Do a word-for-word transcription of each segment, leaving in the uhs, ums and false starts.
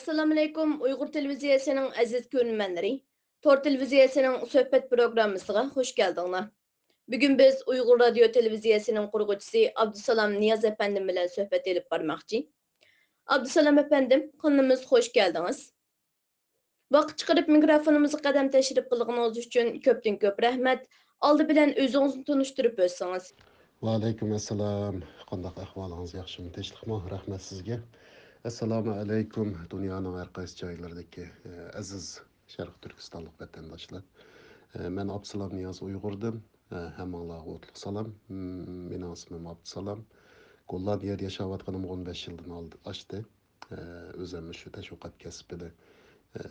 ئەسسالامۇئەلەيكۇم، ئۇيغۇر تېلېۋىزىيەسىنىڭ ئەزىز كۆرۈرمەنلىرى. تور تېلېۋىزىيەسىنىڭ سۆھبەت پروگراممىسىغا خۇش كەلدىڭلار. بۈگۈن بىز ئۇيغۇر رادىيو تېلېۋىزىيەسىنىڭ قۇرغۇچىسى ئابدۇسالام نىياز ئەپەندىم بىلەن سۆھبەت ئېلىپ بارماقچى. ئابدۇسالام ئەپەندىم، قانىلىمىزغا خۇش كەلدىڭىز. ۋاقىت چىقىرىپ مىكروفونىمىزغا قەدەم تەشرىپ قىلغىنىڭىز ئۈچۈن كۆپتىن كۆپ رەھمەت. ئالدى بىلەن ئۆزىڭىزنى تونۇشتۇرۇپ ئۆتسىڭىز. ۋەئەلەيكۇم ئەسسالام. قانداق ئەھۋالىڭىز، ياخشىمۇ، تىنچلىقمۇ؟ رەھمەت سىزگە. ئەسسالامۇ ئەلەيكۇم، دۇنيانىڭ ھەر قايسى جايلىرىدىكى، ئە، ئەزىز شەرقىي تۈركىستانلىق ۋەتەنداشلار. ئە، مەن ئابدۇسالام نىياز ئۇيغۇردىن. ئە، ھەممىڭلارغا ئوتلۇق سالام. م-، مېنىڭ ئىسمىم ئابدۇسالام. گوللاندىيەدە ياشاۋاتقىنىمغا ئون بەش يىلدىن ئالدى-، ئاشتى. ئە، ئۆزۈم مۇشۇ تەشۋىقات كەسپىدە، ئە،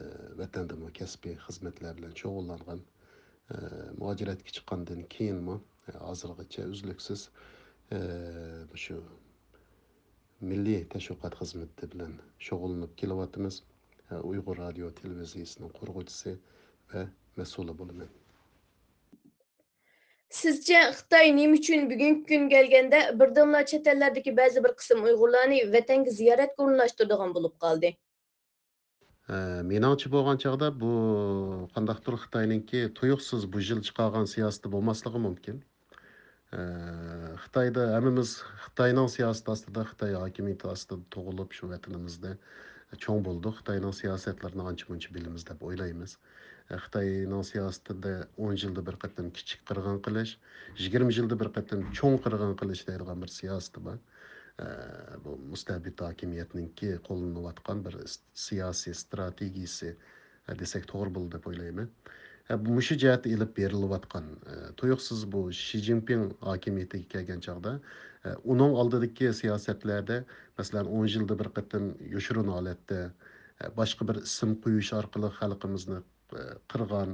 ۋەتەندىمۇ كەسپىي خىزمەتلەر بىلەن شۇغۇللانغان. ئە، مۇھاجىرەتكە چىققاندىن كېيىنمۇ، ئە، ھازىرغىچە ئۈزلۈكسىز، ئە، مۇشۇ مىللىي تەشۋىقات خىزمىتى بىلەن شۇغۇللىنىپ كېلىۋاتىمىز. ئە، ئۇيغۇر رادىيو تېلېۋىزىيەسىنىڭ قۇرغۇچىسى ۋە مەسئۇلى بولىمەن. سىزچە، خىتاي نېمە ئۈچۈن بۈگۈنكى كۈنگە كەلگەندە بىردىنلا چەت ئەللەردىكى بەزى بىر قىسىم ئۇيغۇرلارنى ۋەتەنگە زىيارەتكە ئورۇنلاشتۇرىدىغان بولۇپ قالدى؟ ئە، مېنىڭچە بولغان چاغدا بۇ قانداقتۇر خىتاينىڭكى تۇيۇقسىز بۇ يىل چىقارغان سىياسىتى بولماسلىقى مۇمكىن. ئە، خىتايدا ھەممىمىز خىتاينىڭ سىياسىتى ئاستىدا، خىتاي ھاكىمىيىتى ئاستىدا تۇغۇلۇپ، شۇ ۋەتىنىمىزدە چوڭ بولدۇق. خىتاينىڭ سىياسەتلىرىنى ئانچە-مۇنچە بىلىمىز دەپ ئويلايمىز. ئە، خىتاينىڭ سىياسىتىدە ئون يىلدا بىر قېتىم كىچىك قىرغىن قىلىش، يىگىرمە يىلدا بىر قېتىم چوڭ قىرغىن قىلىش دەيدىغان بىر سىياسىتى بار. ئە، بۇ مۇستەبىت ھاكىمىيەتنىڭكى قوللىنىۋاتقان بىر س-، سىياسىي ستراتېگىيىسى، ئە، دېسەك توغرا بولىدۇ دەپ ئويلايمەن. ئە، مۇشۇ جەھەتتە ئېلىپ بېرىلىۋاتقان، ئە، تۇيۇقسىز بۇ شى جىنپىڭ ھاكىمىيىتىگە كەلگەن چاغدا، ئە، ئۇنىڭ ئالدىدىكى سىياسەتلەردە، مەسىلەن، ئون يىلدا بىر قېتىم يوشۇرۇن ھالەتتە، ئە، باشقا بىر ئىسىم قويۇش ئارقىلىق خەلقىمىزنى، ئە، قىرغان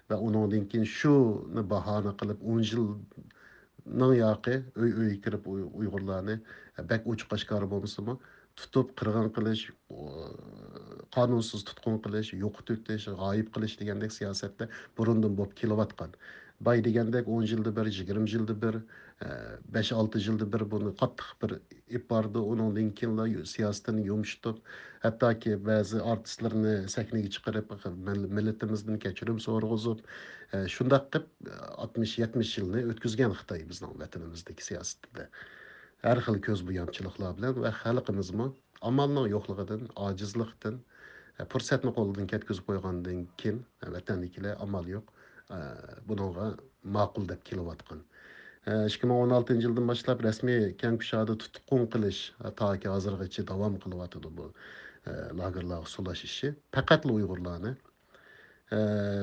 ۋە ئۇنىڭدىن كېيىن شۇنى باھانە قىلىپ، ئون يىلنىڭ ياقى ئۆي-ئۆيگە كىرىپ ئۇي-، ئۇيغۇرلارنى، ئە، بەك ئوچۇق ئاشكارا بولمىسىمۇ، تۇتۇپ قىرغىن قىلىش، ئۇ، قانۇنسىز تۇتقۇن قىلىش، يوقىتىۋېتىش، غايىب قىلىش دېگەندەك سىياسەتلەر بۇرۇندىن بولۇپ كېلىۋاتقان. باي دېگەندەك ئون يىلدا بىر، يىگىرمە يىلدا بىر، ئە، بەش-ئالتە يىلدا بىر بۇنى قاتتىق بىر ئېلىپ باردى. ئۇنىڭدىن كېيىنلا يۇ-، سىياسىتىنى يۇمشىتىپ، ھەتتاكى بەزى ئارتىسلىرىنى سەھنىگە چىقىرىپ، مىل-، مىللىتىمىزدىن كەچۈرۈم سورىغۇزۇپ، ئە، شۇنداق قىلىپ ئاتمىش، يەتمىش يىلنى ئۆتكۈزگەن خىتاي بىزنىڭ ۋەتىنىمىزدىكى سىياسىتىدە. ھەر خىل كۆز بويامچىلىقلار بىلەن ۋە خەلقىمىزمۇ ئامالنىڭ يوقلۇقىدىن، ئاجىزلىقتىن، ئە، پۇرسەتنى قولدىن كەتكۈزۈپ قويغاندىن كېيىن، ئە، ۋەتەندىكىلەر ئامال يوق، ئە، بۇنىڭغا ماقۇل دەپ كېلىۋاتقان. ئە، ئىككى مىڭ ئون ئالتىنچى يىلدىن باشلاپ رەسمىي كەڭ كۇشادە تۇتقۇن قىلىش، ئە، تاكى ھازىرغىچە داۋام قىلىۋاتىدۇ بۇ، ئە، لاگېرلارغا سولاش ئىشى. پەقەتلا ئۇيغۇرلارنى. ئە،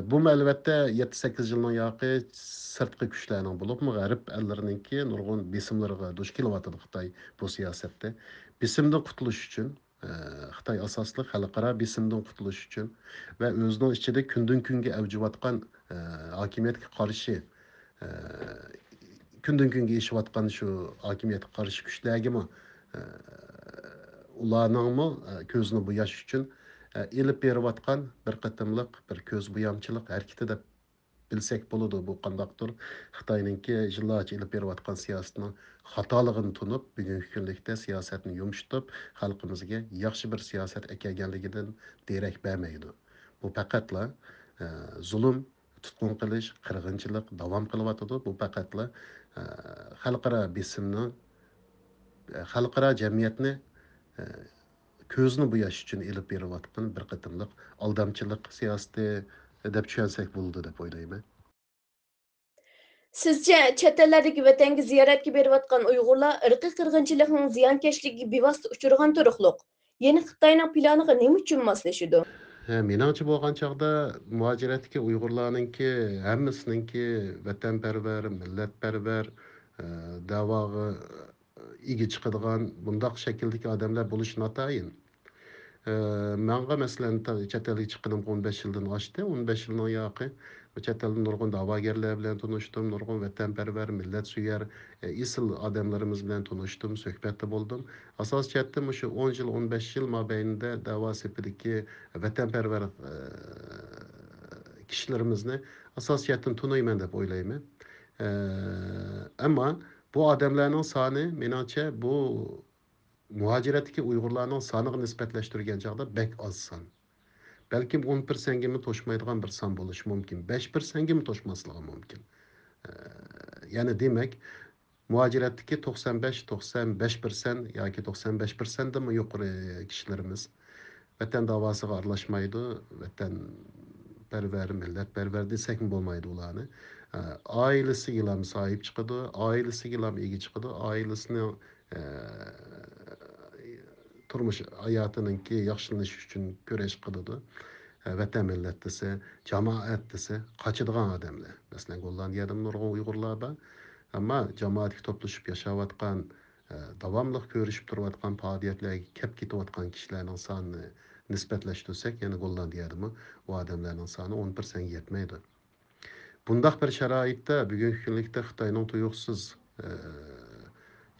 بۇمۇ ئەلۋەتتە يەتتە، سەككىز يىلنىڭ ياقى سىرتقى كۈچلەرنىڭ، بولۇپمۇ غەرب ئەللىرىنىڭكى نۇرغۇن بېسىملىرىغا دۇچ كېلىۋاتىدۇ خىتاي بۇ سىياسەتتە. بېسىمدىن قۇتۇلۇش ئۈچۈن، ئە، خىتاي ئاساسلىق خەلقئارا بېسىمدىن قۇتۇلۇش ئۈچۈن ۋە ئۆزىنىڭ ئىچىدە كۈندىن كۈنگە ئەۋجىۋاتقان، ئە، ھاكىمىيەتكە قارشى، ئە، كۈندىن كۈنگە ئېشىۋاتقان شۇ ھاكىمىيەتكە قارشى كۈچلەرگىمۇ، ئە، ئۇلارنىڭمۇ، ئە، كۆزىنى بوياش ئۈچۈن، ئە، ئېلىپ بېرىۋاتقان بىر قېتىملىق بىر كۆز بويامچىلىق ھەرىكىتى دەپ بىلسەك بولىدۇ. بۇ قانداقتۇر خىتاينىڭكى يىللارچە ئېلىپ بېرىۋاتقان سىياسىتىنىڭ خاتالىقىنى تونۇپ، بۈگۈنكى كۈنلۈكتە سىياسەتنى يۇمشىتىپ، خەلقىمىزگە ياخشى بىر سىياسەت ئەكەلگەنلىكىدىن دېرەك بەرمەيدۇ. بۇ پەقەتلا، ئە، زۇلۇم، تۇتقۇن قىلىش، قىرغىنچىلىق داۋام قىلىۋاتىدۇ. بۇ پەقەتلا، ئە، خەلقئارا بېسىمنىڭ، ئە، خەلقئارا جەمئىيەتنى، ئە، كۆزىنى بوياش ئۈچۈن ئېلىپ بېرىلىۋاتقان بىر قېتىملىق ئالدامچىلىق سىياسىتى دەپ چۈشەنسەك بولىدۇ دەپ ئويلايمەن. سىزچە، چەت ئەللەردىكى ۋەتەنگە زىيارەتكە بېرىۋاتقان ئۇيغۇرلار ئىرقىي قىرغىنچىلىقنىڭ زىيانكەشلىكىگە بىۋاسىتە ئۇچرىغان تۇرۇقلۇق؟ يەنى خىتاينىڭ پىلانىغا نېمە ئۈچۈن ماسلىشىدۇ؟ ھە، مېنىڭچە بولغان چاغدا مۇھاجىرەتتىكى ئۇيغۇرلارنىڭكى ھەممىسىنىڭكى ۋەتەنپەرۋەر، مىللەتپەرۋەر، ئە، دەۋاغا ئىگە چىقىدىغان بۇنداق شەكىلدىكى ئادەملەر بولۇشى ناتايىن. ئە، ماڭا، مەسىلەن، تا-، چەت ئەلگە چىققىنىمغا ئون بەش يىلدىن ئاشتى. ئون بەش يىلنىڭ ياقى بۇ چەت ئەلدە نۇرغۇن داۋاگەرلەر بىلەن تونۇشتۇم، نۇرغۇن ۋەتەنپەرۋەر، مىللەتسۆيەر، ئە، ئېسىل ئادەملىرىمىز بىلەن تونۇشتۇم، سۆھبەتتە بولدۇم. ئاساسىي جەھەتتىن مۇشۇ ئون يىل، ئون بەش يىل مابەينىدە دەۋا سېپىدىكى ۋەتەنپەرۋەر، ئە، كىشىلىرىمىزنى ئاساسىي جەھەتتىن تونۇيمەن دەپ ئويلايمەن. ئە، ئەمما بۇ ئادەملەرنىڭ سانى، مېنىڭچە، بۇ مۇھاجىرەتتىكى ئۇيغۇرلارنىڭ سانىغا نىسبەتلەشتۈرگەن چاغدا بەك ئاز سان. بەلكىم ئون پىرسەنتكىمۇ توشمايدىغان بىر سان بولۇشى مۇمكىن، بەش پىرسەنتكىمۇ توشماسلىقى مۇمكىن. ئە، يەنى دېمەك، مۇھاجىرەتتىكى توقسان بەش، توقسان بەش پىرسەنت ياكى توقسان بەش پىرسەنتتىنمۇ يۇقىرى كىشىلىرىمىز ۋەتەن داۋاسىغا ئارىلاشمايدۇ، ۋەتەنپەرۋەر، مىللەتپەرۋەر دېسەكمۇ بولمايدۇ ئۇلارنى. ئە، ئائىلىسىگىلا ساھىب چىقىدۇ، ئائىلىسىگىلا ئىگە چىقىدۇ، ئائىلىسىنىڭ، ئە، تۇرمۇش ھاياتىنىڭكى ياخشىلىنىشى ئۈچۈن كۈرەش قىلىدۇ. ئە، ۋەتەن، مىللەت دېسە، جامائەت دېسە، قاچىدىغان ئادەملەر. مەسىلەن، گوللاندىيەدىمۇ نۇرغۇن ئۇيغۇرلار بار. ئەمما جامائەتكە توپلىشىپ ياشاۋاتقان، ئە، داۋاملىق كۆرۈشۈپ تۇرۇۋاتقان، پائالىيەتلەرگە كەپ كېتىۋاتقان كىشىلەرنىڭ سانىنى نىسبەتلەشتۈرسەك، يەنە گوللاندىيەدىمۇ ئۇ ئادەملەرنىڭ سانى ئون پىرسەنتكە يەتمەيدۇ. بۇنداق بىر شارائىتتا بۈگۈنكى كۈنلۈكتە خىتاينىڭ تۇيۇقسىز، ئە،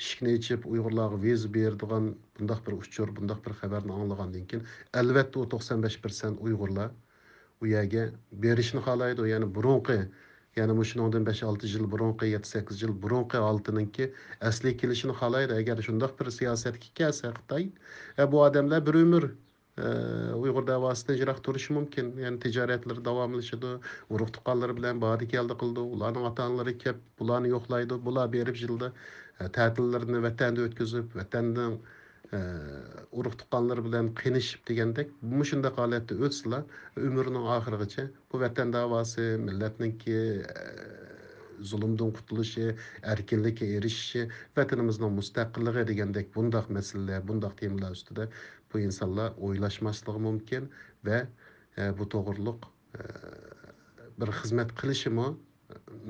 ئىشىكنى ئېچىپ، ئۇيغۇرلارغا ۋىزا بېرىدىغان بۇنداق بىر ئۇچۇر، بۇنداق بىر خەۋەرنى ئاڭلىغاندىن كېيىن، ئەلۋەتتە، ئۇ توقسان بەش پىرسەنت ئۇيغۇرلار ئۇ يەرگە بېرىشنى خالايدۇ. يەنى بۇرۇنقى، يەنى مۇشۇنىڭدىن بەش ئالتە يىل بۇرۇنقى، يەتتە سەككىز يىل بۇرۇنقى ھالىتىنىڭكى ئەسلىگە كېلىشىنى خالايدۇ. ئەگەر شۇنداق بىر سىياسەتكە كەلسە خىتاي، ئە، بۇ ئادەملەر بىر ئۆمۈر، ئە، ئۇيغۇر دەۋاسىدىن يىراق تۇرۇشى مۇمكىن. يەنى تىجارەتلىرى داۋاملىشىدۇ، ئۇرۇق-تۇغقانلىرى بىلەن بارىدۇ-كەلدى قىلىدۇ، ئۇلارنىڭ ئاتا-ئانىلىرى كەپ، بۇلارنى يوقلايدۇ، بۇلار بېرىپ يىلدا، ئە، تەتىللىرىنى ۋەتەندە ئۆتكۈزۈپ، ۋەتەننىڭ، ئە، ئۇرۇق-تۇغقانلىرى بىلەن قېنىشىپ دېگەندەك، مۇشۇنداق ھالەتتە ئۆتسىلا، ئۆمرىنىڭ ئاخىرىغىچە بۇ ۋەتەن داۋاسى، مىللەتنىڭكى، ئە، زۇلۇمدىن قۇتۇلۇشى، ئەركىنلىككە ئېرىشىشى، ۋەتىنىمىزنىڭ مۇستەقىللىقى دېگەندەك بۇنداق مەسىلىلەر، بۇنداق تېمىلار ئۈستىدە بۇ ئىنسانلار ئويلاشماسلىقى مۇمكىن ۋە، ئە، بۇ توغرۇلۇق، ئە، بىر خىزمەت قىلىشىمۇ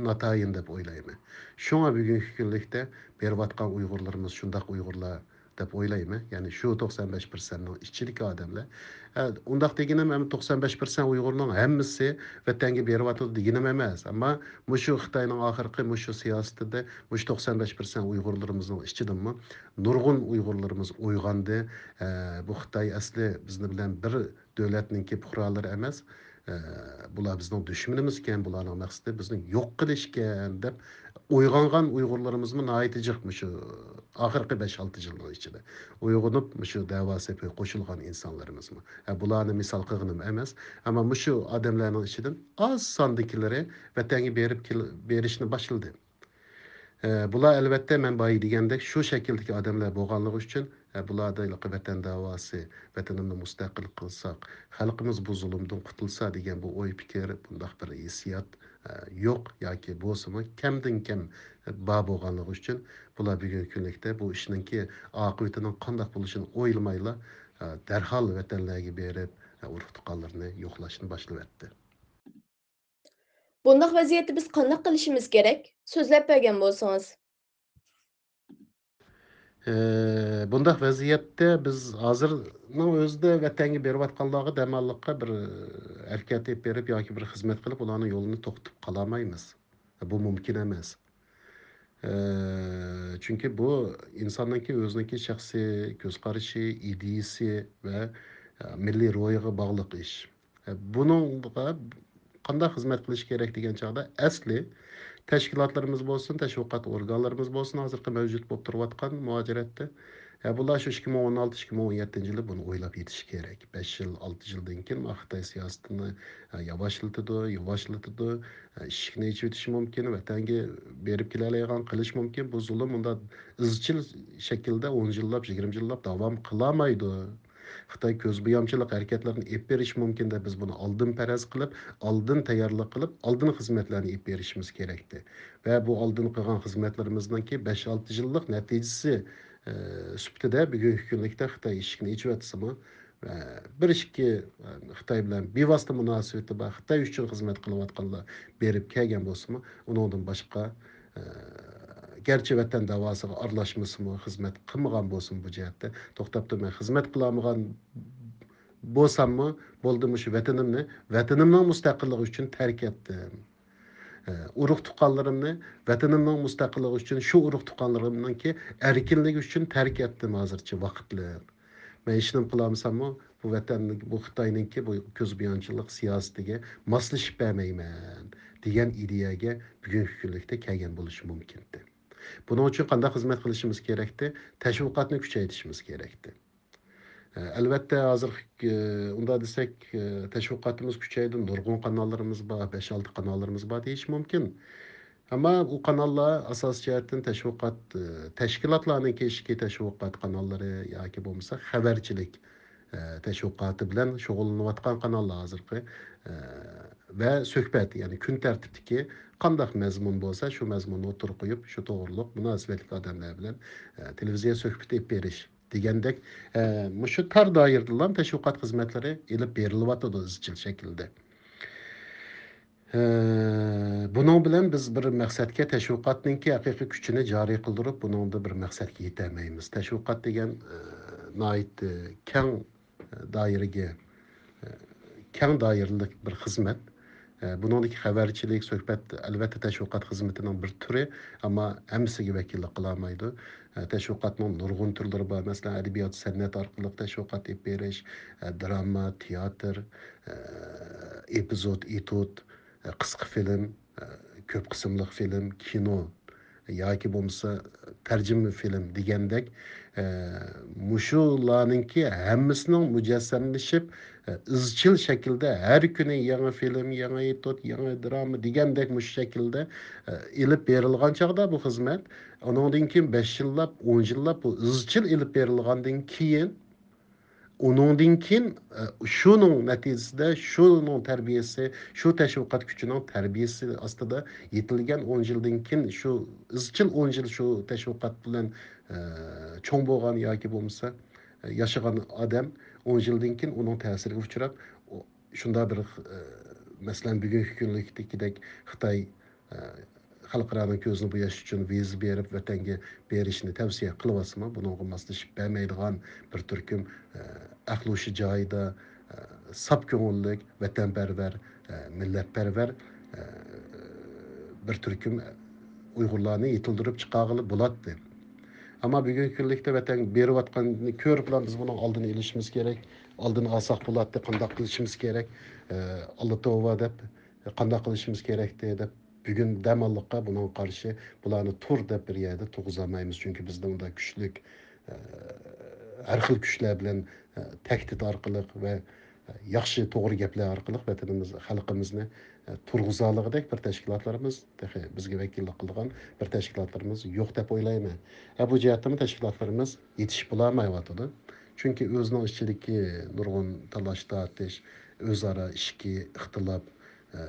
ناتايىن دەپ ئويلايمەن. شۇڭا بۈگۈنكى كۈنلۈكتە بېرىۋاتقان ئۇيغۇرلىرىمىز شۇنداق ئۇيغۇرلار دەپ ئويلايمەن. يەنى شۇ توقسان بەش پىرسەنتنىڭ ئىچىدىكى ئادەملەر. ئە، ئۇنداق دېگىنىم ھەم توقسان بەش پىرسەنت ئۇيغۇرنىڭ ھەممىسى ۋەتەنگە بېرىۋاتىدۇ دېگىنىم ئەمەس. ئەمما مۇشۇ خىتاينىڭ ئاخىرقى مۇشۇ سىياسىتىدە مۇشۇ توقسان بەش پىرسەنت ئۇيغۇرلىرىمىزنىڭ ئىچىدىنمۇ نۇرغۇن ئۇيغۇرلىرىمىز ئويغاندى. ئە، بۇ خىتاي ئەسلى بىزنى بىلەن بىر دۆلەتنىڭكى پۇقرالىرى ئەمەس. ئە، بۇلار بىزنىڭ دۈشمىنىمىزكەن، بۇلارنىڭ مەقسىتى بىزنى يوق قىلىشكەن دەپ ئويغانغان ئۇيغۇرلىرىمىزمۇ ناھايىتى جىق مۇشۇ ئاخىرقى بەش-ئالتە يىلنىڭ ئىچىدە ئويغىنىپ، مۇشۇ دەۋا سېپىگە قوشۇلغان ئىنسانلىرىمىزمۇ. ئە، بۇلارنى مىسال قىلغىنىم ئەمەس، ئەمما مۇشۇ ئادەملەرنىڭ ئىچىدىن ئاز ساندىكىلىرى ۋەتەنگە بېرىپ كېل-، بېرىشنى باشلىدى. ئە، بۇلار ئەلۋەتتە مەن بايا دېگەندەك شۇ شەكىلدىكى ئادەملەر بولغانلىقى ئۈچۈن، ئە، بۇلاردا ھېلىقى ۋەتەن داۋاسى، ۋەتىنىمنى مۇستەقىل قىلساق، خەلقىمىز بۇ زۇلۇمدىن قۇتۇلسا دېگەن بۇ ئوي پىكىر، بۇنداق بىر ھېسسىيات، ئە، يوق ياكى بولسىمۇ كەمدىن كەم بار بولغانلىقى ئۈچۈن بۇلار بۈگۈنكى كۈنلۈكتە بۇ ئىشنىڭكى ئاقىۋىتىنىڭ قانداق بولۇشىنى ئويلىمايلا، ئە، دەرھال ۋەتەنلەرگە بېرىپ، ئە، ئۇرۇق-تۇغقانلىرىنى يوقلاشنى باشلىۋەتتى. بۇنداق ۋەزىيەتتە بىز قانداق قىلىشىمىز كېرەك؟ سۆزلەپ بەرگەن بولسىڭىز. ئى، بۇنداق ۋەزىيەتتە بىز ھازىرنىڭ ئۆزىدە ۋەتەنگە بېرىۋاتقانلارغا دەماللىققا بىر ھەرىكەت ئېلىپ بېرىپ ياكى بىر خىزمەت قىلىپ ئۇلارنىڭ يولىنى توختىتىپ قالالمايمىز. بۇ مۇمكىن ئەمەس. ئى، چۈنكى بۇ ئىنساننىڭكى ئۆزىنىڭكى شەخسىي كۆز قارىشى، ئىدىيىسى ۋە، ئە، مىللىي روھىغا باغلىق ئىش. بۇنىڭغا قانداق خىزمەت قىلىش كېرەك دېگەن چاغدا، ئەسلى تەشكىلاتلىرىمىز بولسۇن، تەشۋىقات ئورگانلىرىمىز بولسۇن، ھازىرقى مەۋجۇت بولۇپ تۇرۇۋاتقان مۇھاجىرەتتە، ئە، بۇلار شۇ ئىككى مىڭ ئون ئالتە، ئىككى مىڭ ئون يەتتىنچى يىلى بۇنى ئويلاپ يېتىشى كېرەك. بەش يىل، ئالتە يىلدىن كېيىن ما خىتاي سىياسىتىنى، ئە، ياۋاشلىتىدۇ، يۇۋاشلىتىدۇ، ئە، ئىشىكنى ئېچىۋېتىشى مۇمكىن، ۋەتەنگە بېرىپ كېلەلەيدىغان قىلىشى مۇمكىن. بۇ زۇلۇم مۇنداق ئىزچىل شەكىلدە ئون يىللاپ، يىگىرمە يىللاپ داۋام قىلالمايدۇ. خىتاي كۆز بويامچىلىق ھەرىكەتلىرىنى ئېلىپ بېرىشى مۇمكىن دەپ، بىز بۇنى ئالدىن پەرەز قىلىپ، ئالدىن تەييارلىق قىلىپ، ئالدىن خىزمەتلەرنى ئېلىپ بېرىشىمىز كېرەكتى. ۋە بۇ ئالدىن قىلغان خىزمەتلىرىمىزنىڭكى بەش-ئالتە يىللىق نەتىجىسى، ئە، سۈپىتىدە بۈگۈنكى كۈنلۈكتە خىتاي ئىشىكنى ئېچىۋەتسىمۇ، ئە، بىر ئىككى، ئە، خىتاي بىلەن بىۋاسىتە مۇناسىۋىتى بار، خىتاي ئۈچۈن خىزمەت قىلىۋاتقانلار بېرىپ كەلگەن بولسىمۇ، ئۇنىڭدىن باشقا ئە، گەرچە ۋەتەن داۋاسىغا ئارىلاشمىسىمۇ، خىزمەت قىلمىغان بولسىمۇ بۇ جەھەتتە، توختاپ تۇرماي خىزمەت قىلالمىغان بولساممۇ، بولدى، مۇشۇ ۋەتىنىمنى ۋەتىنىمنىڭ مۇستەقىللىقى ئۈچۈن تەرك ئەتتىم. ئە، ئۇرۇق-تۇغقانلىرىمنى ۋەتىنىمنىڭ مۇستەقىللىقى ئۈچۈن، شۇ ئۇرۇق-تۇغقانلىرىمنىڭكى ئەركىنلىكى ئۈچۈن تەرك ئەتتىم ھازىرچە ۋاقىتلىق. مەن ھېچنېمە قىلالمىساممۇ، بۇ ۋەتەننىڭ، بۇ خىتاينىڭكى بۇ كۆزبويامچىلىق سىياسىتىگە ماسلىشىپ بەرمەيمەن دېگەن ئىدىيەگە بۈگۈنكى كۈنلۈكتە كەلگەن بولۇشى مۇمكىنتى. بۇنىڭ ئۈچۈن قانداق خىزمەت قىلىشىمىز كېرەكتى؟ تەشۋىقاتنى كۈچەيتىشىمىز كېرەكتى. ئەلۋەتتە، ھازىر، ئۇنداق دېسەك، تەشۋىقاتىمىز كۈچەيدى، نۇرغۇن قاناللىرىمىز بار، بەش-ئالتە قاناللىرىمىز بار دېيىش مۇمكىن. ئەمما ئۇ قاناللار ئاساسىي جەھەتتىن تەشۋىقات، تەشكىلاتلارنىڭكى ئىچكى تەشۋىقات قاناللىرى ياكى بولمىسا خەۋەرچىلىك، تەشۋىقاتى بىلەن شۇغۇللىنىۋاتقان قاناللار ھازىرقى، ۋە سۆھبەت، يەنى كۈن تەرتىپتىكى قانداق مەزمۇن بولسا، شۇ مەزمۇننى ئوتتۇرىغا قويۇپ، شۇ توغرۇلۇق مۇناسىۋەتلىك ئادەملەر بىلەن، تېلېۋىزىيە سۆھبىتى ئېلىپ بېرىش دېگەندەك، مۇشۇ تار دائىرىدىلا تەشۋىقات خىزمەتلىرى ئېلىپ بېرىلىۋاتىدۇ ئىزچىل شەكىلدە. بۇنىڭ بىلەن بىز بىر مەقسەتكە، تەشۋىقاتنىڭكى ھەقىقىي كۈچىنى جارى قىلدۇرۇپ، بۇنىڭدا بىر مەقسەتكە يېتەلمەيمىز. تەشۋىقات دېگەن، ناھايىتى كەڭ دائىرىگە، كەڭ دائىرىلىك بىر خىزمەت. بۇنىڭدىكى خەۋەرچىلىك، سۆھبەت، ئەلۋەتتە، تەشۋىقات خىزمىتىنىڭ بىر تۈرى، ئەمما ھەممىسىگە ۋەكىللىك قىلالمايدۇ. تەشۋىقاتنىڭ نۇرغۇن تۈرلىرى بار. مەسىلەن، ئەدەبىيات، سەنئەت ئارقىلىق تەشۋىقات ئېلىپ بېرىش، دىراما، تىياتىر، ئېپىزود، ئېتيۇد، قىسقا فىلىم، كۆپ قىسىملىق فىلىم، كىنو ياكى بولمىسا تەرجىمە فىلىم دېگەندەك، مۇشۇلارنىڭكى ھەممىسىنىڭ مۇجەسسەملىشىپ، ئىزچىل شەكىلدە ھەر كۈنى يېڭى فىلىم، يېڭى ئېتيۇد، يېڭى دىراما دېگەندەك مۇشۇ شەكىلدە ئېلىپ بېرىلغان چاغدا بۇ خىزمەت، ئۇنىڭدىن كېيىن بەش يىللاپ، ئون يىللاپ بۇ ئىزچىل ئېلىپ بېرىلغاندىن كېيىن، ئۇنىڭدىن كېيىن، ئە، شۇنىڭ نەتىجىسىدە، شۇنىڭ تەربىيەسى، شۇ تەشۋىقات كۈچىنىڭ تەربىيەسى ئاستىدا يېتىلگەن ئون يىلدىن كېيىن، شۇ ئىزچىل ئون يىل شۇ تەشۋىقات بىلەن، ئە، چوڭ بولغان ياكى بولمىسا، ئە، ياشىغان ئادەم ئون يىلدىن كېيىن ئۇنىڭ تەسىرىگە ئۇچراپ، ئۇ، شۇنداق بىر، ئە، مەسىلەن، بۈگۈنكى كۈنلۈكتىكىدەك خىتاي، ئە، خەلقئارانىڭ كۆزىنى بوياش ئۈچۈن ۋىزا بېرىپ، ۋەتەنگە بېرىشنى تەۋسىيە قىلىۋاتسىمۇ، بۇنىڭغا ماسلىشىپ بەرمەيدىغان بىر تۈركۈم، ئە، ئەقلى ھوشى جايىدا، ئە، ساپ كۆڭۈللۈك، ۋەتەنپەرۋەر، ئە، مىللەتپەرۋەر، ئە، بىر تۈركۈم ئۇيغۇرلارنى يېتىلدۈرۈپ چىقارغىلى بولاتتى. ئەمما بۈگۈنكى كۈنلۈكتە ۋەتەنگە بېرىۋاتقاننى كۆرۈپلا بىز بۇنىڭ ئالدىنى ئېلىشىمىز كېرەك، ئالدىنى ئالساق بولاتتى، قانداق قىلىشىمىز كېرەك، ئە، ئاللا توۋا دەپ، قانداق قىلىشىمىز كېرەكتى دەپ، بۈگۈن دەماللىققا بۇنىڭغا قارشى بۇلارنى تۇر دەپ بىر يەردە تۇرغۇزالمايمىز. چۈنكى بىزدە ئۇنداق كۈچلۈك، ئە، ھەر خىل كۈچلەر بىلەن، ئە، تەھدىت ئارقىلىق ۋە، ئە، ياخشى توغرا گەپلەر ئارقىلىق ۋەتىنىمىز، خەلقىمىزنى، ئە، تۇرغۇزالىغۇدەك بىر تەشكىلاتلىرىمىز، تېخى بىزگە ۋەكىللىك قىلىدىغان بىر تەشكىلاتلىرىمىز يوق دەپ ئويلايمەن. ھە، بۇ جەھەتتىمۇ تەشكىلاتلىرىمىز يېتىشىپ بولالمايۋاتىدۇ. چۈنكى ئۆزىنىڭ ئىچىدىكى نۇرغۇن تالاش-تارتىش، ئۆزئارا ئىچكى ئىختىلاپ، ئە،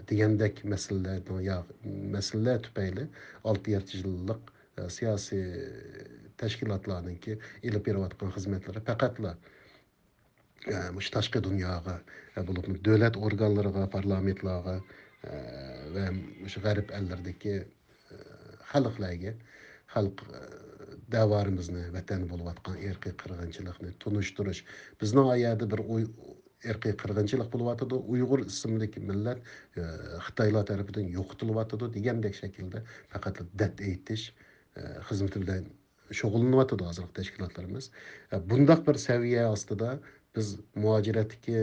دېگەندەك مەسىلىلەرنىڭ يا-، مەسىلىلەر تۈپەيلى ئالتە-يەتتە يىللىق، ئە، سىياسىي تەشكىلاتلارنىڭكى ئېلىپ بېرىۋاتقان خىزمەتلىرى پەقەتلا، ئە، مۇشۇ تاشقى دۇنياغا، ئە، بولۇپمۇ دۆلەت ئورگانلىرىغا، پارلامېنتلارغا، ئە، ۋە مۇشۇ غەرب ئەللىرىدىكى، ئە، خەلقلەرگە، خەلق، ئە، دەۋرىمىزنى، ۋەتەندە بولۇۋاتقان ئىرقىي قىرغىنچىلىقنى تونۇشتۇرۇش. بىزنىڭ ئا يەردە بىر ئۇي-، ئىرقىي قىرغىنچىلىق بولۇۋاتىدۇ، ئۇيغۇر ئىسىملىك مىللەت، ئە، خىتايلار تەرىپىدىن يوقىتىلىۋاتىدۇ دېگەندەك شەكىلدە پەقەت دەرد ئېيتىش، ئە، خىزمىتى بىلەن شۇغۇللىنىۋاتىدۇ ھازىرقى تەشكىلاتلىرىمىز. ئە، بۇنداق بىر سەۋىيە ئاستىدا بىز مۇھاجىرەتتىكى،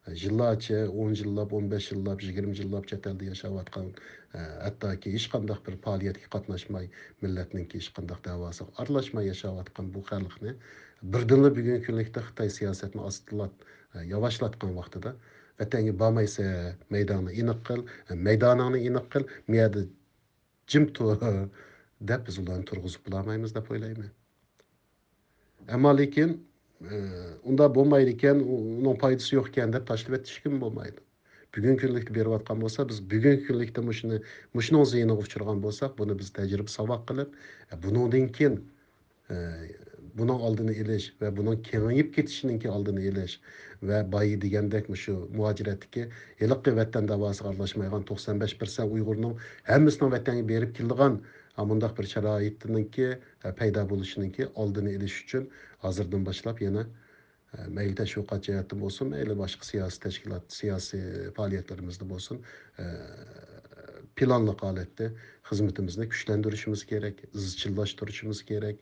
ئە، يىللارچە، ئون يىللاپ، ئون بەش يىللاپ، يىگىرمە يىللاپ چەت ئەلدە ياشاۋاتقان، ئە، ھەتتاكى ھېچقانداق بىر پائالىيەتكە قاتناشماي، مىللەتنىڭكى ھېچقانداق دەۋاسىغا ئارىلاشماي ياشاۋاتقان بۇ خەلقنى بىردىنلا بۈگۈنكى كۈنلۈكتە خىتاي سىياسەتنى ئاستىلات، ئە، ياۋاشلاتقان ۋاقتىدا، ۋەتەنگە بارمايسەن، مەيدانىڭنى ئېنىق قىل، ئە، مەيدانىڭنى ئېنىق قىل، مۇ يەردە جىم تۇر دەپ بىز ئۇلارنى تۇرغۇزۇپ بولالمايمىز دەپ ئويلايمەن. ئەمما لېكىن، ئە، ئۇنداق بولمايدىكەن، ئۇ-، ئۇنىڭ پايدىسى يوقكەن دەپ تاشلىۋېتىشكىمۇ بولمايدۇ. بۈگۈنكى كۈنلۈكتە بېرىۋاتقان بولسا، بىز بۈگۈنكى كۈنلۈكتە مۇشۇنى، مۇشۇنىڭ زىيىنىغا ئۇچرىغان بولساق، بۇنى بىز تەجرىبە ساۋاق قىلىپ، ئە، بۇنىڭدىن كېيىن، ئە، بۇنىڭ ئالدىنى ئېلىش ۋە بۇنىڭ كېڭىيىپ كېتىشىنىڭكى ئالدىنى ئېلىش ۋە بايا دېگەندەك مۇشۇ مۇھاجىرەتتىكى ھېلىقى ۋەتەن داۋاسىغا ئارىلاشمايدىغان توقسان بەش پىرسەنت ئۇيغۇرنىڭ ھەممىسىنىڭ ۋەتەنگە بېرىپ كېلىدىغان، ئە، مۇنداق بىر شارائىتنىڭكى، ئە، پەيدا بولۇشىنىڭكى ئالدىنى ئېلىش ئۈچۈن ھازىردىن باشلاپ يەنە، ئە، مەيلى تەشۋىقات جەھەتتىن بولسۇن، مەيلى باشقا سىياسىي تەشكىلات، سىياسىي پائالىيەتلىرىمىزدە بولسۇن، ئە، پىلانلىق ھالەتتە خىزمىتىمىزنى كۈچلەندۈرۈشىمىز كېرەك، ئىزچىللاشتۇرۇشىمىز كېرەك.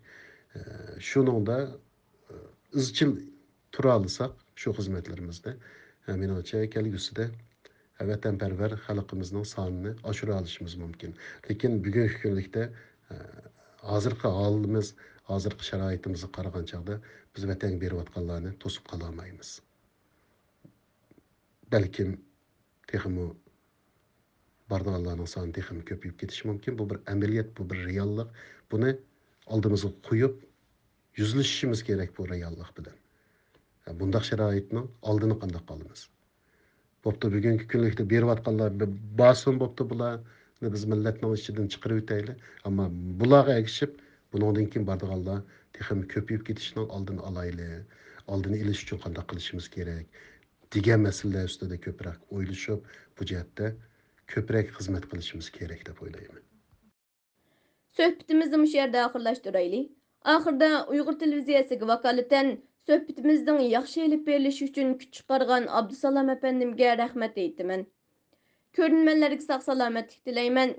ئە، شۇنىڭدا، ئە، ئىزچىل تۇرالىساق شۇ خىزمەتلىرىمىزدە، ئە، مېنىڭچە كەلگۈسىدە ۋەتەنپەرۋەر خەلقىمىزنىڭ سانىنى ئاشۇرالىشىمىز مۇمكىن. لېكىن بۈگۈنكى كۈنلۈكتە، ھازىرقى ھالىمىز، ھازىرقى شارائىتىمىزغا قارىغان چاغدا بىز ۋەتەنگە بېرىۋاتقانلارنى توسۇپ قالالمايمىز. بەلكىم تېخىمۇ بارىدىغانلارنىڭ سانى تېخىمۇ كۆپىيىپ كېتىشى مۇمكىن. بۇ بىر ئەمەلىيەت، بۇ بىر رېئاللىق. بۇنى ئالدىمىزغا قويۇپ، يۈزلىشىشىمىز كېرەك بۇ رېئاللىق بىلەن. ھە، بۇنداق شارائىتنىڭ ئالدىنى قانداق ئالىمىز؟ بوپتۇ، بۈگۈنكى كۈنلۈكتە بېرىۋاتقانلار بىر بارسۇن بوپتۇ، بۇلارنى بىز مىللەتنىڭ ئىچىدىن چىقىرىۋېتەيلى. ئەمما بۇلارغا ئەگىشىپ، بۇنىڭدىن كېيىن بارىدىغانلار تېخىمۇ كۆپىيىپ كېتىشىنىڭ ئالدىنى ئالايلى. ئالدىنى ئېلىش ئۈچۈن قانداق قىلىشىمىز كېرەك؟ دېگەن مەسىلىلەر ئۈستىدە كۆپرەك ئويلىشىپ، بۇ جەھەتتە كۆپرەك خىزمەت قىلىشىمىز كېرەك دەپ ئويلايمەن. سۆھبىتىمىزنى مۇشۇ يەردە ئاخىرلاشتۇرايلى. ئاخىردا ئۇيغۇر تېلېۋىزىيەسىگە ۋاكالىتەن سۆھبىتىمىزنىڭ ياخشى ئېلىپ بېرىلىشى ئۈچۈن كۈچ چىقارغان ئابدۇسالام ئەپەندىمگە رەھمەت ئېيتىمەن. كۆرۈرمەنلەرگە ساق-سالامەتلىك تىلەيمەن.